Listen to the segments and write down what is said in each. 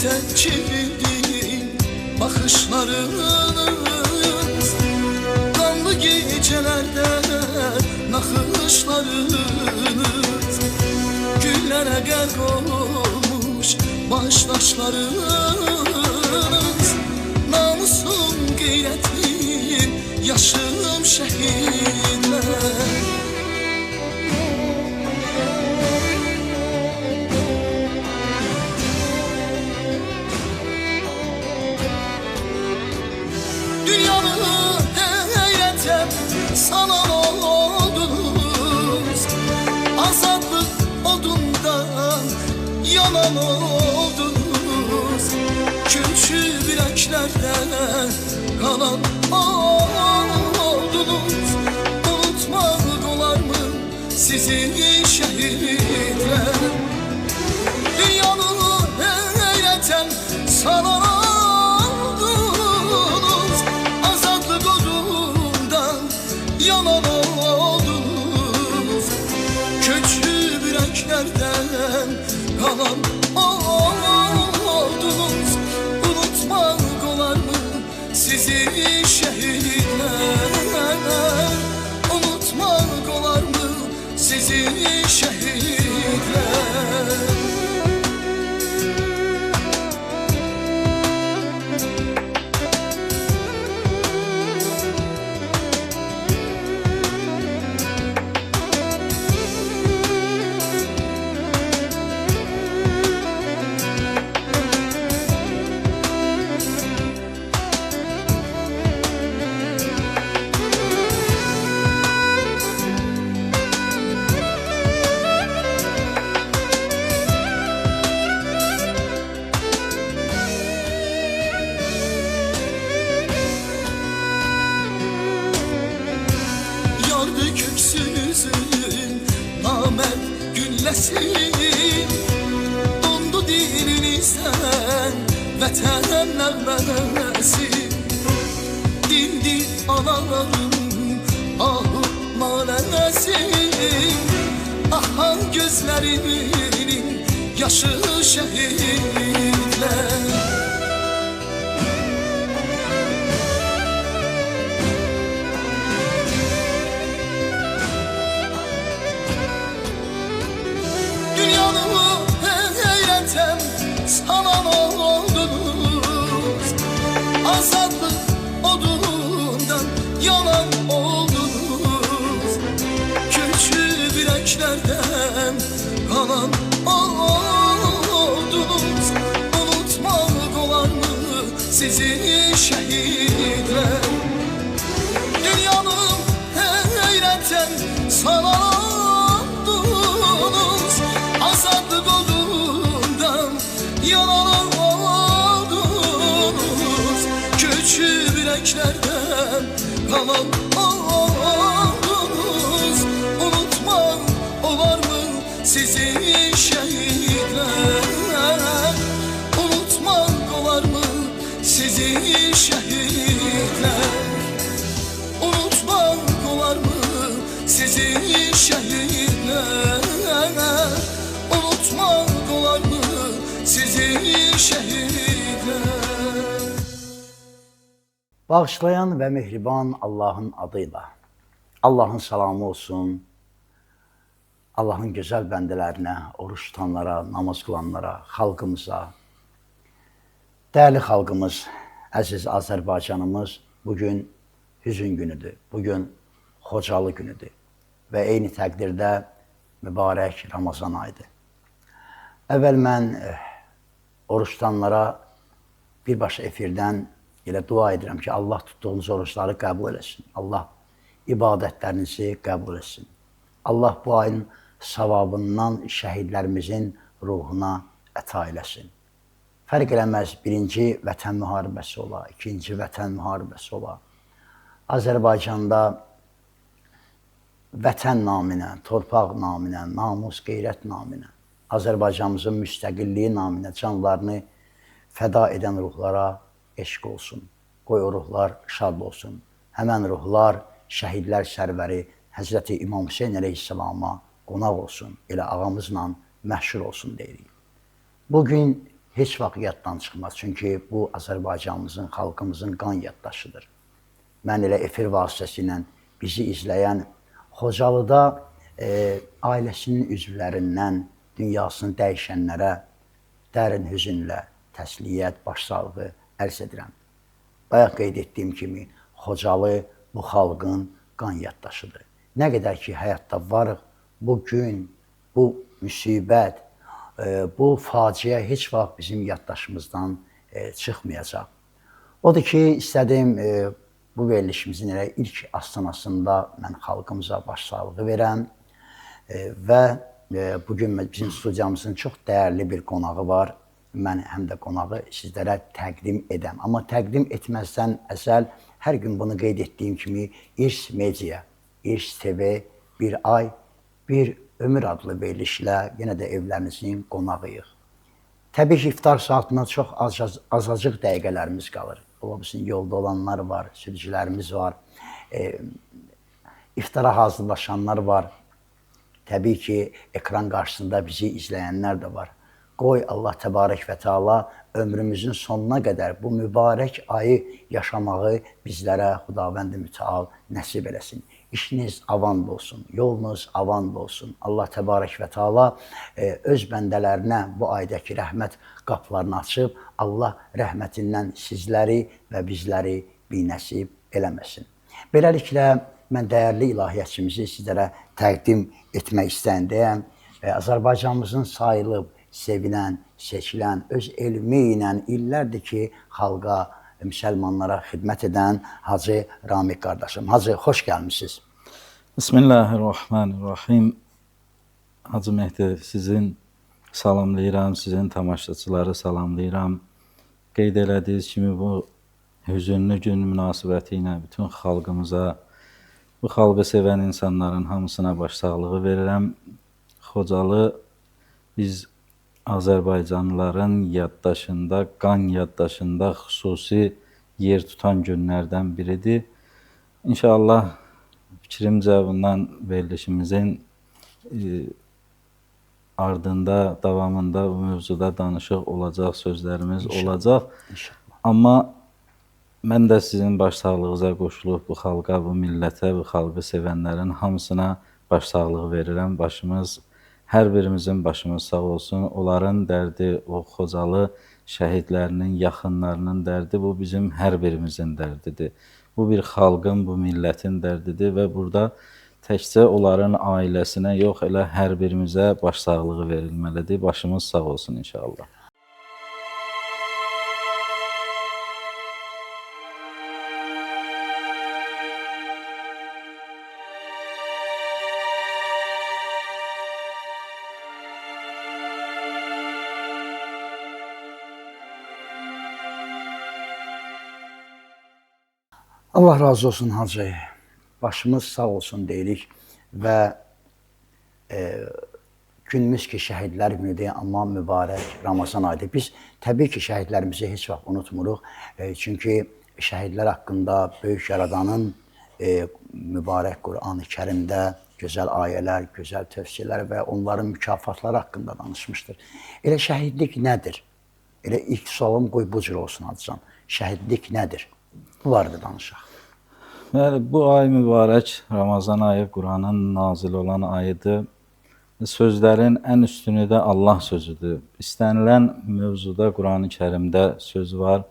Heyrete çevirdi bakışlarınız, kanlı gecelerde nakışlarınız, güllere gark olmuş baştaşlarınız, namusum gayretim yaşım şehitler. Dünyanı heyrete salan oldunuz, azadlık odundan yanan oldunuz, külçü bileklerden kalan oldunuz. Unutmak olar mı sizi şehitler? Dünyanı heyrete salan oldunuz, azadlık odundan yanan oldunuz, köçü bileklerden kalan oldunuz. Unutmak olar mı sizi şehitler? Unutmak olar mı sizi şehitler? Köksünüzün namert güllesi, dondu dilinizden vətən nəğməsi, dindi anaların ahı naləsi, axan gözlərinin yaşı şəhidlər. Dünyanı heyrete salan oldunuz, azadlık odundan yanan oldunuz, külçü bileklerden kalan oldunuz. Unutmak olar mı sizi şehitler? Dünyanı heyrete salan oldunuz, azadlık odundan yanan oldunuz, köçü bileklerden kalan oldunuz. Unutmak olar mı sizi şehitler? Unutmak olar mı sizi şehitler? Unutmak olar mı sizi şehitler? Unutmak olar mı sizi şehitler? Bağışlayan və mehriban Allahın adıyla. Allahın salamı olsun Allahın gözəl bəndələrinə, oruç tutanlara, namaz qılanlara, xalqımıza. Dəyərli xalqımız, əziz Azərbaycanımız, bugün hüzün günüdür. Bugün Xocalı günüdür və eyni təqdirdə mübarək Ramazan ayıdır. Əvvəl mən oruç tutanlara birbaşa efirdən elə dua edirəm ki, Allah tutduğunuz oruçları qəbul eləsin. Allah ibadətlərinizi qəbul etsin. Allah bu ayın savabından şəhidlərimizin ruhuna əta eləsin. Fərq eləməz, birinci vətən müharibəsi ola, ikinci vətən müharibəsi ola. Azərbaycanda vətən naminə, torpaq naminə, namus, qeyrət naminə, Azərbaycanımızın müstəqilliyi naminə canlarını fəda edən ruhlara eşq olsun. Qoy o ruhlar şad olsun. Həmən ruhlar şəhidlər sərvəri Həzrəti İmam Hüseyn əleyhissalama qonaq olsun, elə ağamızla məşhur olsun deyirik. Bugün Heç vaxt yaddan çıxmaz. Çünki bu Azərbaycanımızın, xalqımızın qan yaddaşıdır. Mən elə efir vasitəsilə bizi izləyən Xocalıda ailəsinin üzvlərindən dünyasını dəyişənlərə dərin hüzünlə təsliyyət, başsağlığı ərz edirəm. Bayaq qeyd etdiyim kimi, Xocalı bu xalqın qan yaddaşıdır. Nə qədər ki, həyatda varıq, bu gün, bu müsibət, bu faciə heç vaxt bizim yaddaşımızdan çıxmayacaq. Odur ki, istədim bu verilişimizin elə ilk astanasında mən xalqımıza başsağlığı verəm və bugün bizim studiyamızın çox dəyərli bir qonağı var. Mən həm də qonağı sizlərə təqdim edəm. Amma təqdim etməzdən əzəl hər gün bunu qeyd etdiyim kimi İrs Media, İrs TV bir ay, bir ömür adlı verilişlə yenə də evlərinizin qonağıyıq. Təbii ki, iftar saatına çox azacıq dəqiqələrimiz qalır. Ola bilsin, yolda olanlar var, sürücülərimiz var, iftara hazırlaşanlar var. Təbii ki, ekran qarşısında bizi izləyənlər də var. Qoy Allah Təbarək və Teala ömrümüzün sonuna qədər bu mübarək ayı yaşamağı bizlərə Xudavənd-i Mütəal nəsib eləsin. İşiniz avant olsun, yolunuz avant olsun. Allah Təbarək və Teala öz bəndələrinə bu aydakı rəhmət qapılarını açıb, Allah rəhmətindən sizləri və bizləri binəsib eləməsin. Beləliklə, mən dəyərli ilahiyyatçımızı sizlərə təqdim etmək istəyəndəyəm. Azərbaycanımızın sayılıb, sevilən, seçilən, öz elmi ilə illərdir ki, xalqa, müsəlmanlara xidmət edən Hacı Ramiq qardaşım. Hacı, xoş gəlmişsiniz. Bismillahirrahmanirrahim. Hacı Mehdi, sizin salamlayıram, sizin tamaşaçıları salamlayıram. Qeyd elədiyiniz kimi bu hüzünlü gün münasibəti ilə bütün xalqımıza, bu xalqı sevən insanların hamısına başsağlığı verirəm. Xocalı biz Azərbaycanlıların yaddaşında, qan yaddaşında xüsusi yer tutan günlərdən biridir. İnşallah fikrimcə bundan verilişimizin ardında, davamında bu mövzuda danışıq olacaq, sözlərimiz İnşallah. Olacaq. İnşallah. Amma mən də sizin başsağlığınıza qoşulub bu xalqa, bu millətə, bu xalqı sevənlərin hamısına başsağlığı verirəm. Başımız, hər birimizin başımız sağ olsun. Onların dərdi, o Xocalı şəhidlərinin, yaxınlarının dərdi, bu bizim hər birimizin dərdidir. Bu bir xalqın, bu millətin dərdidir və burada təkcə onların ailəsinə yox, elə hər birimizə başsağlığı verilməlidir. Başımız sağ olsun inşallah. Allah razı olsun Hacı. Başımız sağ olsun deyirik və günümüz ki, şəhidlər günüdür, amma mübarək Ramazan ayıdır. Biz təbii ki, şəhidlərimizi heç vaxt unutmuruq. Çünki şəhidlər haqqında böyük Yaradanın mübarək Qur'an-ı Kərimdə gözəl ayələr, gözəl tövsiyələr və onların mükafatları haqqında danışmışdır. Elə şəhidlik nədir? Elə ilk sualım qoy bu cür olsun Hacıcan. Şəhidlik nədir? Bu barədə danışaq. Bəli, bu ay mübarək Ramazan ayı Quranın nazil olan ayıdır. Sözlərin ən üstünü də Allah sözüdür. İstənilən mövzuda Qur'an-ı Kərimdə söz var.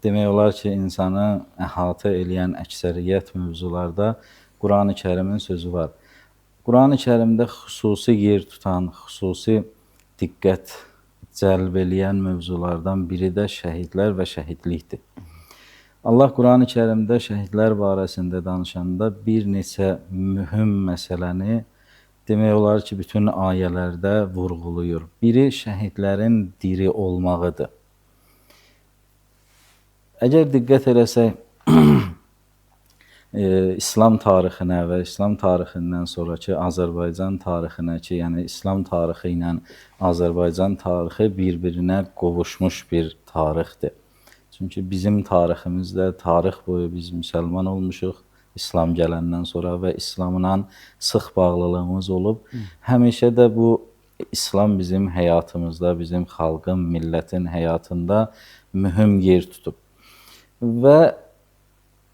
Demək olar ki, insanı əhatə eləyən əksəriyyət mövzularda Qur'an-ı Kərimin sözü var. Qur'an-ı Kərimdə xüsusi yer tutan, xüsusi diqqət cəlb eləyən mövzulardan biri də şəhidlər və şəhidlikdir. Allah Qur'an-ı Kərimdə şəhidlər barəsində danışanda bir neçə mühüm məsələni demək olar ki, bütün ayələrdə vurğuluyur. Biri şəhidlərin diri olmağıdır. Əgər diqqət eləsək, İslam tarixinə və İslam tarixindən sonraki Azərbaycan tarixinə ki, yəni İslam tarixi ilə Azərbaycan tarixi bir-birinə qovuşmuş bir tarixdir. Çünki bizim tariximizdə tarix boyu biz müsəlman olmuşuq, İslam gələndən sonra və İslamla sıx bağlılığımız olub. Həmişə də bu İslam bizim həyatımızda, bizim xalqın, millətin həyatında mühüm yer tutub. Və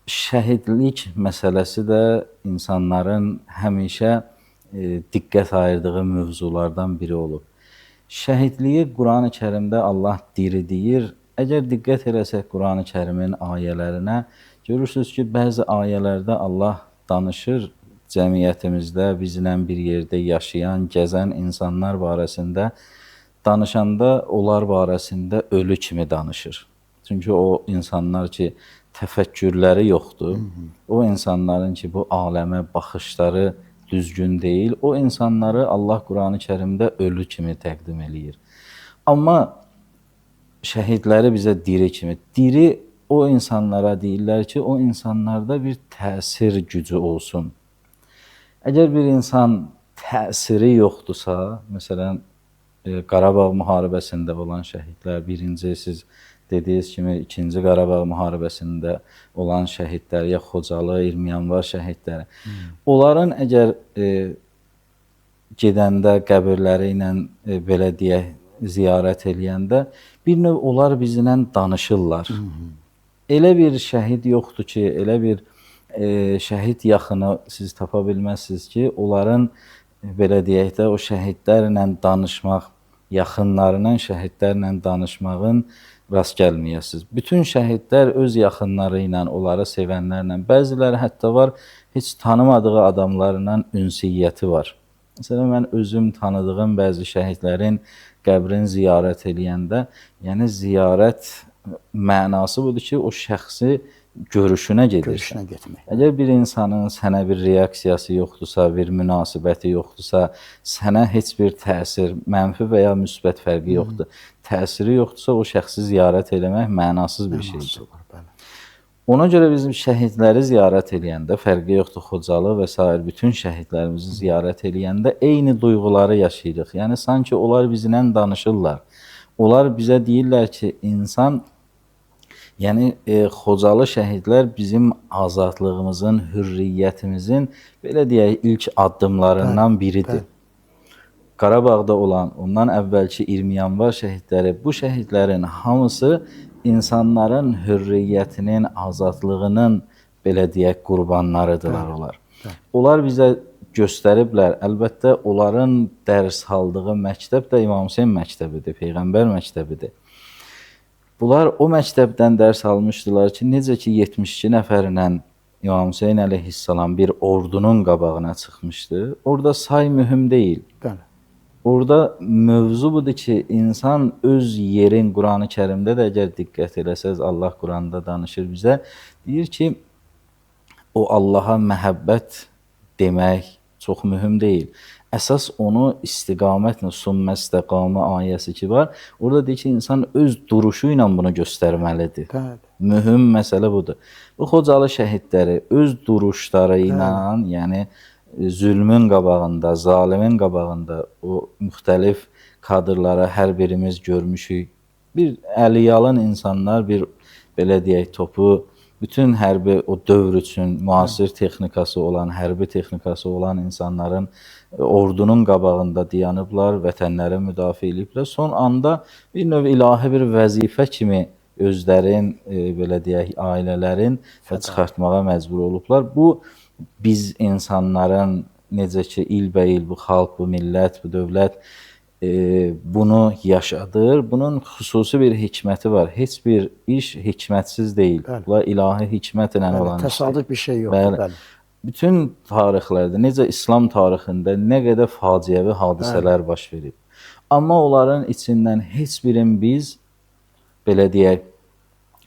şəhidlik məsələsi də insanların həmişə diqqət ayırdığı mövzulardan biri olub. Şəhidliyi Qurani Kərimdə Allah diri deyir. Əgər diqqət eləsək Qurani Kərimin ayələrinə, görürsünüz ki, bəzi ayələrdə Allah danışır cəmiyyətimizdə bizlə bir yerdə yaşayan, gəzən insanlar barəsində danışanda onlar barəsində ölü kimi danışır. Çünki o insanlar ki, təfəkkürləri yoxdur, o insanların ki, bu aləmə baxışları düzgün deyil, o insanları Allah Qurani Kərimdə ölü kimi təqdim eləyir. Amma şəhidləri bizə diri kimi, diri o insanlara deyirlər ki, o insanlarda bir təsir gücü olsun. Əgər bir insan təsiri yoxdursa, məsələn, Qarabağ müharibəsində olan şəhidlər, birinci siz dediyiniz kimi ikinci Qarabağ müharibəsində olan şəhidlər, ya Xocalı, 20 yanvar şəhidləri. Onların əgər gedəndə qəbirləri ilə belə deyək, ziyarət eləyəndə bir növ onlar bizlə danışırlar. Elə bir şəhid yoxdur ki, elə bir şəhid yaxını siz tapa bilməzsiniz ki, onların belə deyək də o şəhidlərlə danışmaq, yaxınlarının şəhidlərlə danışmağın rast gəlməyəsiniz. Bütün şəhidlər öz yaxınları ilə, onları sevənlərlə, bəziləri hətta var, heç tanımadığı adamlarla ünsiyyəti var. Məsələn, mən özüm tanıdığım bəzi şəhidlərin qəbrini ziyarət eləyəndə, yəni ziyarət mənası budur ki, o şəxsi görüşünə gedirsən. Görüşünə getmək. Əgər bir insanın sənə bir reaksiyası yoxdursa, bir münasibəti yoxdursa, sənə heç bir təsir, mənfi və ya müsbət fərqi yoxdur. Təsiri yoxdursa, o şəxsi ziyarət eləmək mənasız bir şeydir. Ona görə bizim şəhidləri ziyarət eləyəndə, fərqi yoxdur, Xocalı və sair bütün şəhidlərimizi ziyarət eləyəndə eyni duyğuları yaşayırıq. Yəni sanki onlar bizlə danışırlar. Onlar bizə deyirlər ki, insan, yəni Xocalı şəhidlər bizim azadlığımızın, hürriyyətimizin, belə deyək, ilk addımlarından biridir. Qarabağda olan, ondan əvvəlki 20 yanvar şəhidləri, bu şəhidlərin hamısı insanların hürriyyətinin, azadlığının, belə deyək, qurbanlarıdırlar onlar. Onlar bizə göstəriblər, əlbəttə onların dərs aldığı məktəb də İmam Hüseyn məktəbidir, Peyğəmbər məktəbidir. Bunlar o məktəbdən dərs almışdılar ki, necə ki 72 nəfərlə İmam Hüseyn əleyhissalam bir ordunun qabağına çıxmışdı. Orada say mühüm deyil. Bəli. Orada mövzu budur ki, insan öz yerin, Qurani Kərimdə də əgər diqqət eləsəz, Allah Quranda danışır bizə, deyir ki, o Allaha məhəbbət demək çox mühüm deyil. Əsas onu istiqamətlə, summəstəqamə ayəsi ki var, orada deyir ki, insan öz duruşu ilə bunu göstərməlidir. Bəli. Mühüm məsələ budur. Bu Xocalı şəhidləri öz duruşları ilə, yəni zülmün qabağında, zalimin qabağında o müxtəlif kadrlara hər birimiz görmüşük. Bir əli yalın insanlar, bir belə deyək, topu bütün hərbi o dövr üçün müasir texnikası olan, hərbi texnikası olan insanların ordunun qabağında dayanıblar, vətənləri müdafiə ediblər. Son anda bir növ ilahi bir vəzifə kimi özlərin, belə deyək, ailələrin çıxartmağa məcbur olublar. Bu, biz insanların necə ki, ilbəil bu xalq, bu millət, bu dövlət bunu yaşadır. Bunun xüsusi bir hikməti var. Heç bir iş hikmətsiz deyil. Bunlar ilahi hikmətlə olan işdir. Təsadüf bir şey yoxdur. Bəli. Bütün tarixlərdə, necə İslam tarixində nə qədər faciəvi hadisələr baş verib. Amma onların içindən heç birin biz, belə deyək,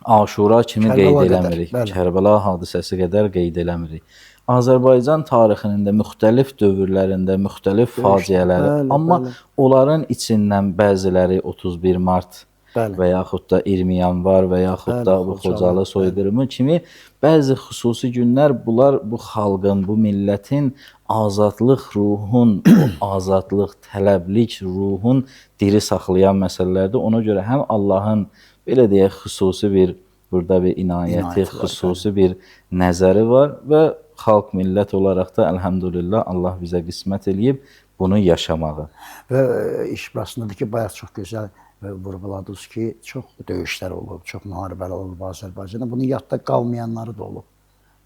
Aşura kimi qeyd eləmirik. Kərbəla hadisəsi qədər qeyd eləmirik. Azərbaycan tarixinin də müxtəlif dövrlərində müxtəlif faciələri, amma onların içindən bəziləri 31 mart və yaxud da 20 yanvar və yaxud da bu Xocalı soyqırımı kimi bəzi xüsusi günlər, bunlar bu xalqın, bu millətin azadlıq ruhun, azadlıq, tələblik ruhun diri saxlayan məsələlərdir. Ona görə həm Allahın, belə deyək, xüsusi bir burada bir inayəti, xüsusi bir nəzəri var və xalq, millət olaraq da əlhəmdülillah Allah bizə qismət eləyib. bunu yaşamağı. Və iş burasındadır ki, bayaq çox gözəl vurğuladınız ki, çox döyüşlər olub, çox müharibələr olub Azərbaycanda. Bunun yadda qalmayanları da olub.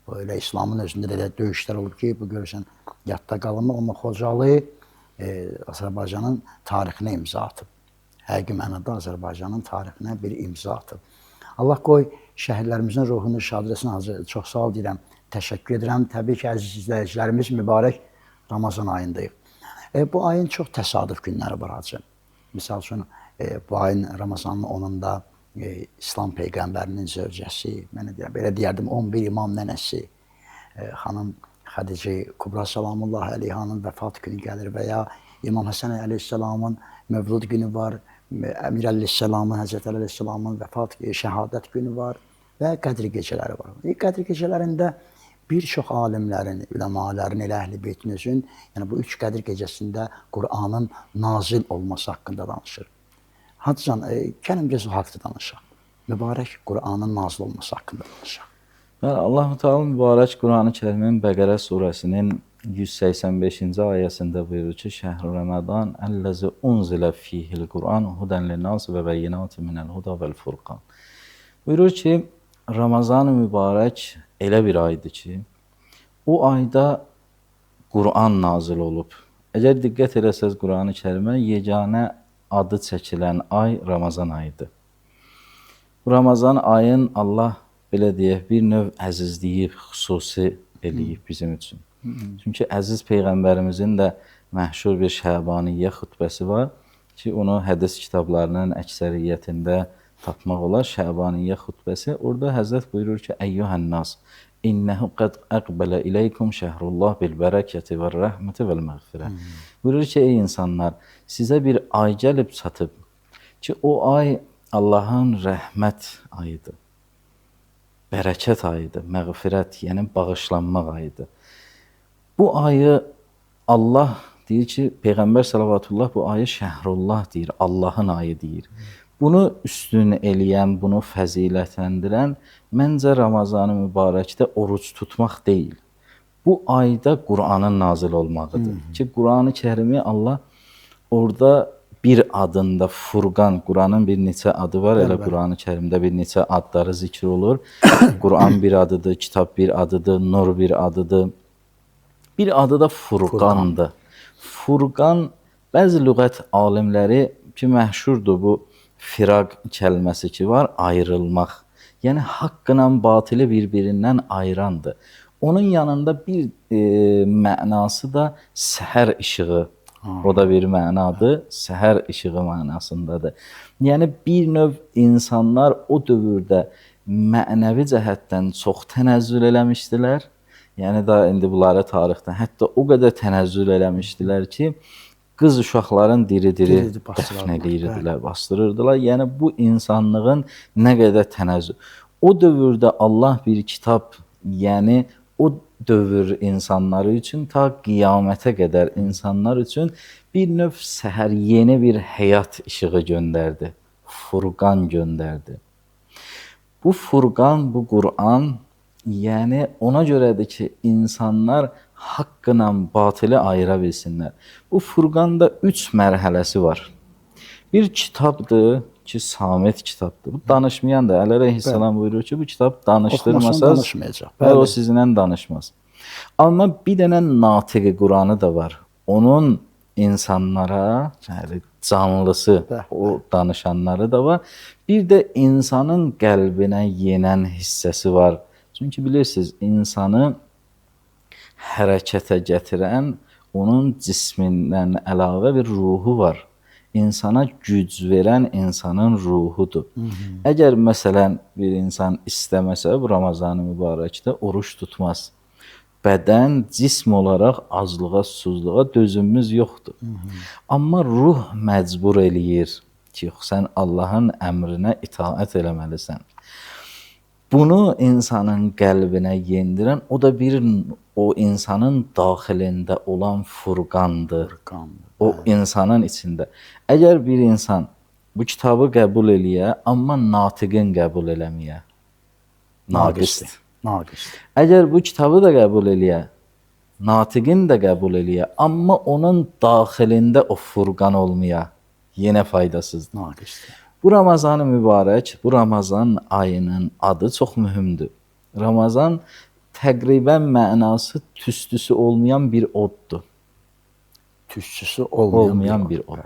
Böyle İslamın özündə də elə döyüşlər olub ki, bu görürsən yadda qalınmır. Amma Xocalı Azərbaycanın tarixinə imza atıb. Həqiqi mənada Azərbaycanın tarixinə bir imza atıb. Allah qoy şəhidlərimizin ruhunu şad etsin. Hacı, çox sağ ol deyirəm. Təşəkkür edirəm. Təbii ki, əziz izləyicilərimiz, mübarək Ramazan ayındayıq. Bu ayın çox təsadüf günləri var Hacı. Misal üçün, bu ayın Ramazanın 10-unda İslam peyğəmbərinin zövcəsi, mən deyirəm, belə deyərdim, 11 imam nənəsi, xanım Xədicə Kübra salamullah əleyhanın vəfat günü gəlir və ya İmam Həsən əleyhissalamın mövlud günü var, Əmir əleyhissalamın, Həzrət Əli əleyhissalamın vəfat, şəhadət günü var və Qədr gecələri var. Qədr gecələrində bir çox alimlərin, üləmalərin, elə Əhl-i Beytin özün, yəni bu üç Qədr gecəsində Qur'anın nazil olması haqqında danışır. Hacıcan, gəlin biraz o haqda danışaq. Mübarək Qur'anın nazil olması haqqında danışaq. Bəli, Allah-u Teala mübarək Qur'an-ı Kərimin Bəqərə surəsinin 185-ci ayəsində buyurur ki, Şəhr-i Ramadan əlləzi unzilə fihil Qur'an hudən linnas və bəyyinatin minəl huda vəl furqan. Buyurur ki, Ramazan-ı mübarək elə bir aydır ki, o ayda Qur'an nazil olub. Əgər diqqət eləsəz Qur'an-ı Kərimə yeganə adı çəkilən ay Ramazan ayıdır. Bu Ramazan ayın Allah belə deyək, bir növ əzizləyib, xüsusi eləyib bizim üçün. Çünki əziz Peyğəmbərimizin də məşhur bir Şəbaniyyə xutbəsi var ki, onu hədis kitablarının əksəriyyətində tapmaq olar. Şəbaniyyə xutbəsi. Orada Həzrət buyurur ki, Əyyuhən-nas, innəhu qad əqbələ iləykum şəhrullah bil bərəkəti və rəhməti vəl məğfirə. Buyurur ki, ey insanlar, sizə bir ay gəlib çatıb ki, o ay Allahın rəhmət ayıdır, bərəkət ayıdır, məğfirət, yəni bağışlanmaq ayıdır. Bu ayı Allah deyir ki, Peyğəmbər salavatullah bu ayı şəhrullah deyir, Allahın ayı deyir. Bunu üstün eləyən, bunu fəzilətləndirən məncə Ramazan-ı mübarəkdə oruc tutmaq deyil. Bu ayda Qur'anın nazil olmağıdır. Ki, Qur'an-ı Kərimi Allah orada bir adında Furqan, Qur'anın bir neçə adı var. Elə Qur'an-ı Kərimdə bir neçə adları zikr olur. Qur'an bir adıdır, kitab bir adıdır, nur bir adıdır. Bir adı da Furqandır. Furqan, bəzi lüğət alimləri ki, məşhurdur bu firaq kəlməsi ki var, ayrılmaq. Yəni, haqqla batili bir-birindən ayırandır. Onun yanında bir mənası da səhər işığı. O da bir mənadır, səhər işığı mənasındadır. Yəni, bir növ insanlar o dövrdə mənəvi cəhətdən çox tənəzzül eləmişdilər. Yəni, da indi bunları tarixdən, hətta o qədər tənəzzül eləmişdilər ki, qız uşaqların diri-diri dəfn eləyirdilər, bastırırdılar. Yəni, bu insanlığın nə qədər tənəzzül. O dövrdə Allah bir kitab, yəni o dövr insanları üçün ta qiyamətə qədər insanlar üçün bir növ səhər yeni bir həyat işığı göndərdi. Furqan göndərdi. Bu Furqan, bu Qur'an, yəni ona görədir ki, insanlar haqqla batili ayıra bilsinlər. Bu Furqanda 3 mərhələsi var. Bir kitabdır ki, samit kitabdır. Bu danışmayan da, Əli əleyhissalam buyurur ki, bu kitab danışdırmasanız, bəli, o sizinlə danışmaz. Amma bir dənə natiqi Quranı da var. Onun insanlara, yəni canlısı, o danışanları da var. Bir də insanın qəlbinə yenən hissəsi var. Çünki bilirsiniz, insanı hərəkətə gətirən onun cismindən əlavə bir ruhu var. İnsana güc verən insanın ruhudur. Əgər məsələn bir insan istəməsə bu Ramazan-ı mübarəkdə oruç tutmaz. Bədən cism olaraq aclığa, susuzluğa dözümümüz yoxdur. Amma ruh məcbur eləyir ki, sən Allahın əmrinə itaət eləməlisən. Bunu insanın qəlbinə yendirən, o da bir o insanın daxilində olan furqandır. Furqandır. O insanın içində. Əgər bir insan bu kitabı qəbul eləyə, amma natiqin qəbul eləməyə, naqisdir. Naqisdir. Əgər bu kitabı da qəbul eləyə, Natiqin də qəbul eləyə, amma onun daxilində o furqan olmaya yenə faydasızdır. Naqisdir. Bu Ramazan-ı mübarək, bu Ramazan ayının adı çox mühümdür. Ramazan təqribən mənası tüstüsü olmayan bir oddur. Tüstüsü olmayan bir od.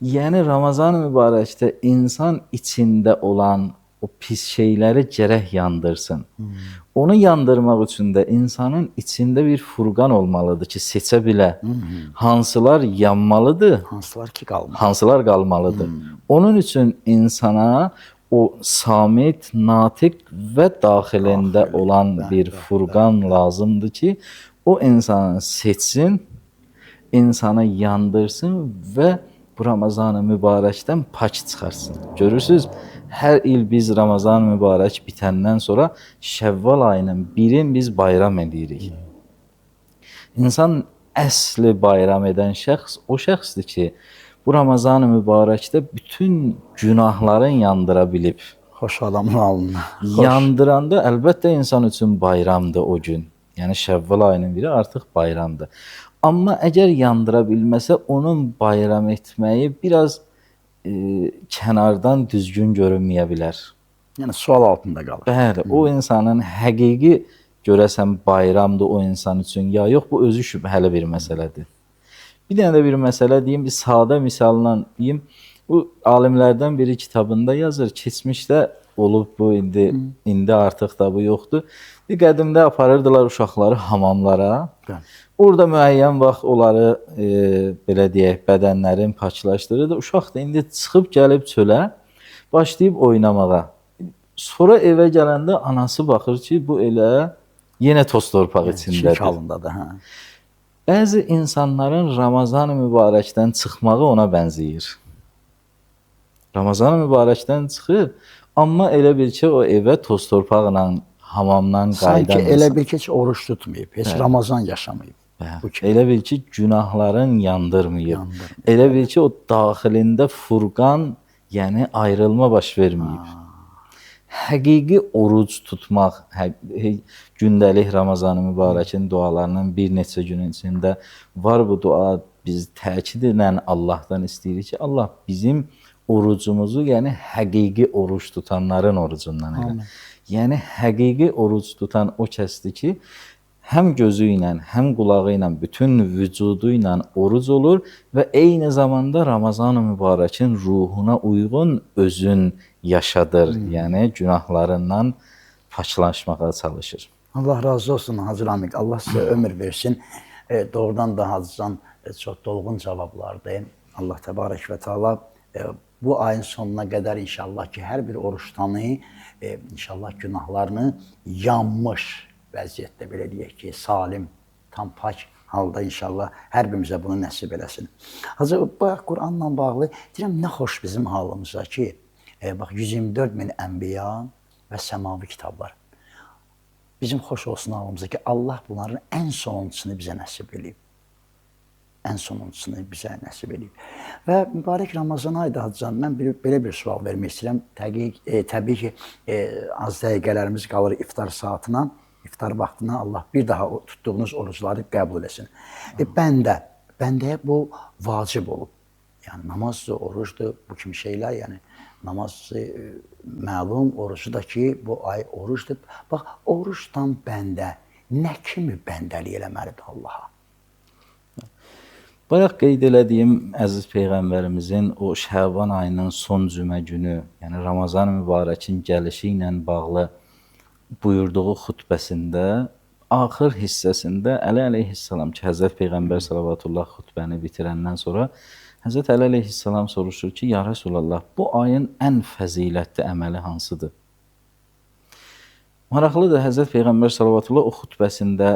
Yəni Ramazan-ı mübarəkdə insan içində olan o pis şeyləri gərək yandırsın. Onu yandırmaq üçün də insanın içində bir furqan olmalıdır ki, seçə bilə. Hansılar yanmalıdır, hansılar ki qalmalı. Hansılar qalmalıdır. Onun üçün insana o samit, natiq və daxilində olan bir furqan lazımdır ki, o insanı seçsin, insanı yandırsın və bu Ramazan-ı mübarəkdən pak çıxarsın. Görürsüz, hər il biz Ramazan-ı mübarək bitəndən sonra Şəvval ayının birini biz bayram edirik. İnsan əsli bayram edən şəxs o şəxsdir ki, bu Ramazan-ı mübarəkdə bütün günahların yandıra bilib. Xoş adamın alnına. Yandıranda əlbəttə insan üçün bayramdır o gün. Yəni Şəvval ayının biri artıq bayramdır. Amma əgər yandıra bilməsə, onun bayram etməyi biraz kənardan düzgün görünməyə bilər. Yəni sual altında qalır. Bəli, o insanın həqiqi görəsən bayramdır o insan üçün ya yox, bu özü şübhəli bir məsələdir. Bir dənə də bir məsələ deyim, bir sadə misalla deyim. Bu alimlərdən biri kitabında yazır, keçmişdə olub bu, indi artıq da bu yoxdur. Bir qədimdə aparırdılar uşaqları hamamlara. Bəli. Orada müəyyən vaxt onları belə deyək, bədənlərin paklaşdırırdı. Uşaq da indi çıxıb gəlib çölə, başlayıb oynamağa. Sonra evə gələndə anası baxır ki, bu elə yenə toz torpaq içindədir. Şirk halındadır, hə. Bəzi insanların Ramazan-ı mübarəkdən çıxmağı ona bənzəyir. Ramazan-ı mübarəkdən çıxır, amma elə bil ki, o evə toz torpaqla, hamamdan qayıdan sanki elə bil ki, heç oruç tutmayıb, heç Ramazan yaşamayıb. Bəli. Elə bil ki, günahların yandırmayıb. Elə bil ki, o daxilində furqan, yəni ayrılma baş verməyib. Həqiqi oruc tutmaq, gündəlik Ramazan-ı mübarəkin dualarının bir neçə günün içində var bu dua. Biz təkid ilə Allahdan istəyirik ki, Allah bizim orucumuzu, yəni həqiqi oruc tutanların orucundan elə. Yəni həqiqi oruc tutan o kəsdir ki, həm gözü ilə, həm qulağı ilə, bütün vücudu ilə oruc olur və eyni zamanda Ramazan-ı mübarəkin ruhuna uyğun özün yaşadır. Yəni günahlarından paklaşmağa çalışır. Allah razı olsun Hacı Ramiq. Allah sizə ömür versin. Doğrudan da Hacıcan çox dolğun cavablardır. Allah təbarək və təala bu ayın sonuna qədər inşallah ki, hər bir oruç tutanı inşallah günahlarını yanmış vəziyyətdə, belə deyək ki, salim, tam pak halda inşallah hər birimizə bunu nəsib eləsin. Hacı, bax, Quranla bağlı deyirəm, nə xoş bizim halımıza ki, bax, 124 min ənbiya və səmavi kitablar. Bizim xoş olsun halımıza ki, Allah bunların ən sonuncusunu bizə nəsib eləyib. Ən sonuncusunu bizə nəsib eləyib. Və mübarək Ramazan ayı da Hacıcan, mən belə bir sual vermək istəyirəm. Təbii ki, az dəqiqələrimiz qalır iftar saatına, iftar vaxtına. Allah bir daha tutduğunuz orucları qəbul etsin. Bəndəyə bu vacib olub. Yəni namazdır, orucdur, bu kimi şeylər, yəni namaz məlum, orucu da ki, bu ay orucdur. Bax, orucdan bəndə nə kimi bəndəlik eləməlidir Allaha? Bayaq qeyd elədiyim əziz Peyğəmbərimizin o Şəban ayının son cümə günü, yəni Ramazan-ı mübarəkin gəlişi ilə bağlı buyurduğu xutbəsində, axır hissəsində Əli əleyhissalam ki, Həzrət Peyğəmbər salavatullah xutbəni bitirəndən sonra Həzrət Əli əleyhissalam soruşur ki, ya Rəsulallah, bu ayın ən fəzilətli əməli hansıdır? Maraqlıdır, Həzrət Peyğəmbər salavatullah o xutbəsində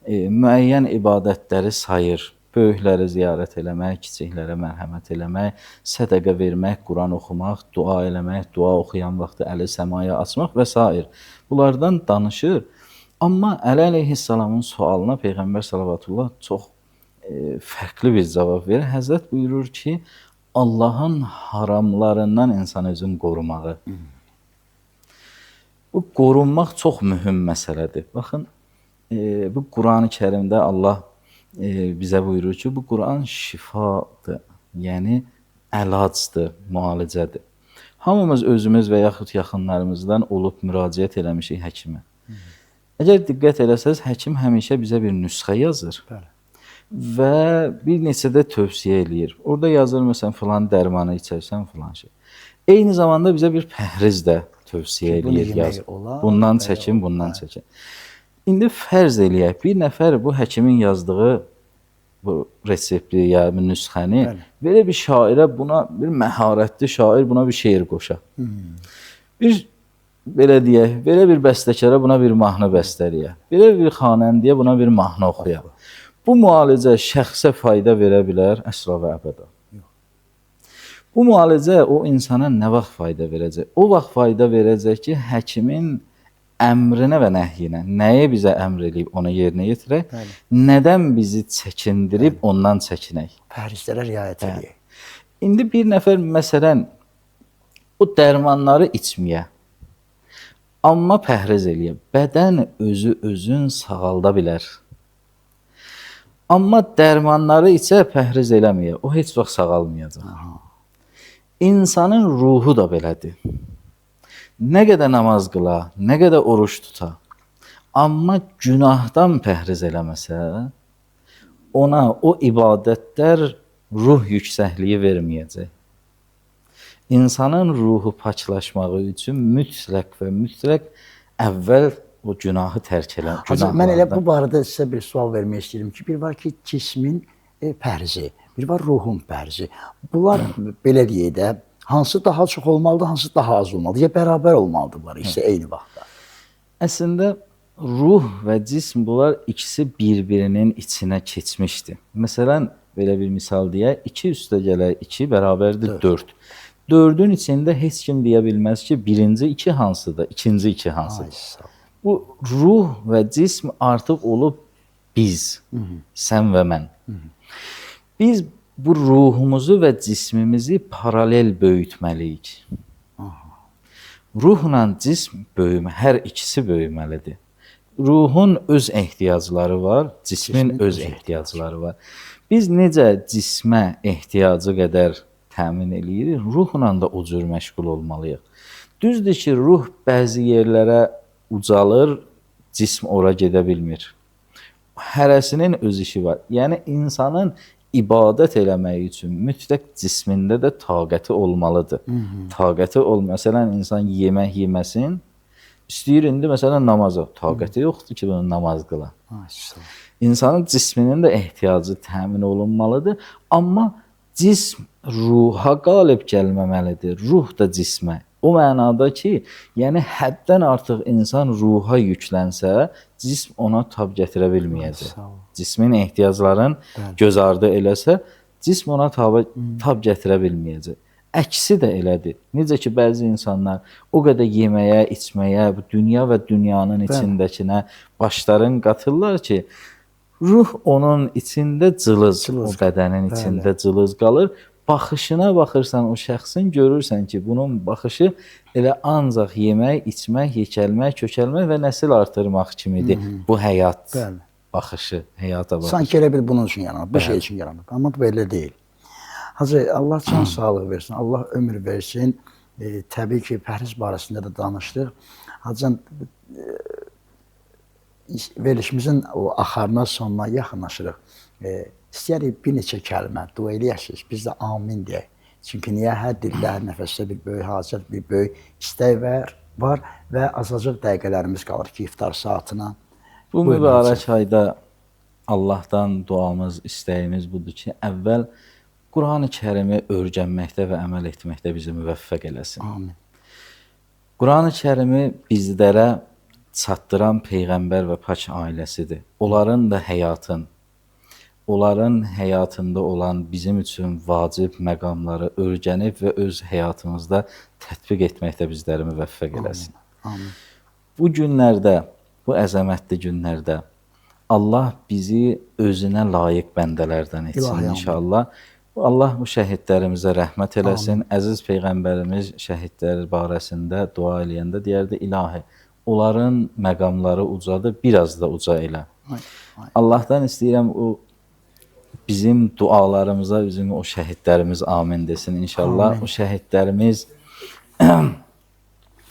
müəyyən ibadətləri sayır. Böyükləri ziyarət eləmək, kiçiklərə mərhəmət eləmək, sədəqə vermək, Quran oxumaq, dua eləmək, dua oxuyan vaxtı əli səmaya açmaq və sair. Bunlardan danışır. Amma Əli əleyhissalamın sualına Peyğəmbər salavatullah çox fərqli bir cavab verir. Həzrət buyurur ki, Allahın haramlarından insan özünü qorumağı. Bu qorunmaq çox mühüm məsələdir. Baxın, bu Qurani Kərimdə Allah bizə buyurur ki, bu Quran şifadır, yəni əlacdır, müalicədir. Hamımız özümüz və yaxud yaxınlarımızdan olub müraciət eləmişik həkimə. Əgər diqqət eləsəz, həkim həmişə bizə bir nüsxə yazır. Bəli. Və bir neçə də tövsiyə eləyir. Orada yazır, məsələn, filan dərmanı içərsən, filan şey. Eyni zamanda bizə bir pəhriz də tövsiyə eləyir, yazır. Olar, bundan çəkin, bundan çəkin. İndi fərz eləyək, bir nəfər bu həkimin yazdığı bu resepti ya nüsxəni belə bir şairə, buna bir məharətli şair buna bir şeir qoşa. Bir belə deyək, belə bir bəstəkara buna bir mahnı bəstələyə. Belə bir xanəndəyə buna bir mahnı oxuya. Bu müalicə şəxsə fayda verə bilər əsla və əbədə. Bu müalicə o insana nə vaxt fayda verəcək? O vaxt fayda verəcək ki, həkimin əmrinə və nəhyinə, nəyi bizə əmr eləyib onu yerinə yetirək, nədən bizi çəkindirib ondan çəkinək. Pəhrizlərə riayət edək. İndi bir nəfər məsələn o dərmanları içməyə, amma pəhriz eləyə, bədən özü özün sağalda bilər. Amma dərmanları içə, pəhriz eləməyə, o heç vaxt sağalmayacaq. Aha. İnsanın ruhu da belədir. Nə qədər namaz qıla, nə qədər oruç tuta, amma günahdan pəhriz eləməsə, ona o ibadətlər ruh yüksəkliyi verməyəcək. İnsanın ruhu paklaşmağı üçün mütləq və mütləq əvvəl o günahı tərk elə. Hacı, mən elə bu barədə sizə bir sual vermək istəyirəm ki, bir var ki, cismin pəhrizi, bir var ruhun pəhrizi. Bunlar belə deyək də, hansı daha çox olmalıdır, hansı daha az olmalıdır? Ya bərabər olmalıdır bunlar ikisi eyni vaxtda? Əslində, ruh və cism bunlar ikisi bir-birinin içinə keçmişdir. Məsələn, belə bir misal deyək, 2 üstə gələk 2 bərabərdir 4. 4-ün içində heç kim deyə bilməz ki, birinci 2 hansıdır, ikinci 2 hansıdır. Bu ruh və cism artıq olub biz, sən və mən. Biz bu ruhumuzu və cismimizi paralel böyütməliyik. Ruhla cism böyümə, hər ikisi böyüməlidir. Ruhun öz ehtiyacları var, cismin öz ehtiyacları var. Biz necə cismə ehtiyacı qədər təmin eləyirik, ruhla da o cür məşğul olmalıyıq. Düzdür ki, ruh bəzi yerlərə ucalır, cism ora gedə bilmir. Hərəsinin öz işi var. Yəni, insanın ibadət eləməyi üçün mütləq cismində də taqəti olmalıdır. Taqəti məsələn, insan yemək yeməsin, istəyir indi məsələn namaza. Taqəti yoxdur ki, bunu namaz qıla. İnsanın cisminin də ehtiyacı təmin olunmalıdır. Amma cism ruha qalib gəlməməlidir. Ruh da cismə. O mənada ki, yəni həddən artıq insan ruha yüklənsə, cism ona tab gətirə bilməyəcək. Cismin ehtiyacların göz ardı eləsə, cism ona tab gətirə bilməyəcək. Əksi də elədir. Necə ki, bəzi insanlar o qədər yeməyə, içməyə, bu dünya və dünyanın içindəkinə başların qatırlar ki, ruh onun içində cılız, o bədənin içində cılız qalır. Baxışına baxırsan o şəxsin, görürsən ki, bunun baxışı elə ancaq yemək, içmək, yekəlmək, kökəlmək və nəsil artırmaq kimidir bu həyat baxışı, həyata baxışı. Sanki elə bir bunun üçün yaranıb, bu şey üçün yaranıb. Amma bu belə deyil. Hacı, Allah can sağlığı versin, Allah ömür versin. Təbii ki, pəhriz barəsində də danışdıq. Hacı, verilişimizin o axarına, sonuna yaxınlaşırıq. İstəyirik bir neçə kəlmə dua eləyəsiniz, biz də amin deyək. Çünki niyə hər dildə, hər nəfəsdə bir böyük hacət, bir böyük istək var və azacıq dəqiqələrimiz qalır ki, iftar saatına. Bu mübarək ayda Allahdan duamız, istəyimiz budur ki, əvvəl Qurani Kərimi öyrənməkdə və əməl etməkdə bizi müvəffəq eləsin. Amin. Qurani Kərimi bizlərə çatdıran Peyğəmbər və pak ailəsidir. Onların da həyatın, onların həyatında olan bizim üçün vacib məqamları öyrənib və öz həyatımızda tətbiq etməkdə bizləri müvəffəq eləsin. Amin. Bu günlərdə, bu əzəmətli günlərdə Allah bizi özünə layiq bəndələrdən etsin inşallah. Allah bu şəhidlərimizə rəhmət eləsin. Amin. Əziz Peyğəmbərimiz şəhidlər barəsində dua eləyəndə deyərdi, İlahi, Onların məqamları ucadır, biraz da uca elə. Ay, ay. Allahdan istəyirəm o bizim dualarımıza, bizim o şəhidlərimiz amin desin inşallah. Amin. O şəhidlərimiz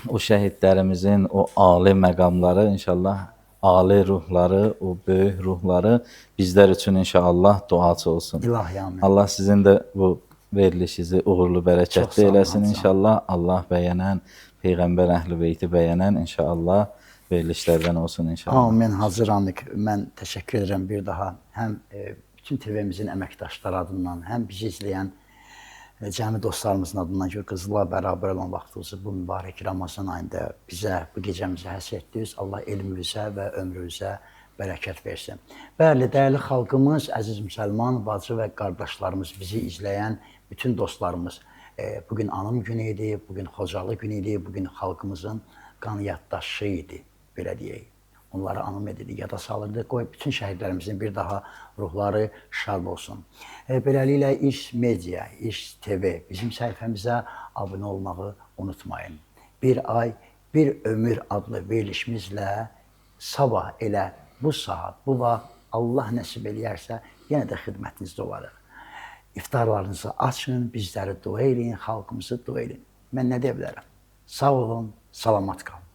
o şəhidlərimizin o ali məqamları inşallah ali ruhları, o böyük ruhları bizlər üçün inşallah duaçı olsun. İlahi amin. Allah sizin də bu verilişinizi uğurlu, Çox sağ bərəkətli olun, eləsin Hacı. inşallah. Allah bəyənən, Peyğəmbər Əhl-i Beyti bəyənən inşallah verilişlərdən olsun inşallah. Amin Hacı Ramiq. Mən təşəkkür edirəm bir daha. Həm bütün TV-mizin əməkdaşları adından, həm bizi izləyən cəmi dostlarımızın adından ki, qızla bərabər olan vaxtınızı bu mübarək Ramazan ayında bizə, bu gecəmizə həsr etdiniz. Allah elminizə və ömrünüzə bərəkət versin. Bəli, dəyərli xalqımız, əziz müsəlman, bacı və qardaşlarımız, bizi izləyən bütün dostlarımız, bugün anım günü idi, bugün Xocalı günü idi, bugün xalqımızın qan yaddaşı idi, belə deyək. Onları anım edirik, yada salırdıq. Qoy bütün şəhidlərimizin bir daha ruhları şad olsun. Beləliklə İş Media, İş TV bizim səhifəmizə abunə olmağı unutmayın. Bir ay, bir ömür adlı verilişimizlə sabah elə bu saat, bu vaxt Allah nəsib eləyərsə yenə də xidmətinizdə olarıq. İftarlarınızı açın, bizləri dua eləyin, xalqımızı dua eləyin. Mən nə deyə bilərəm? Sağ olun, salamat qalın.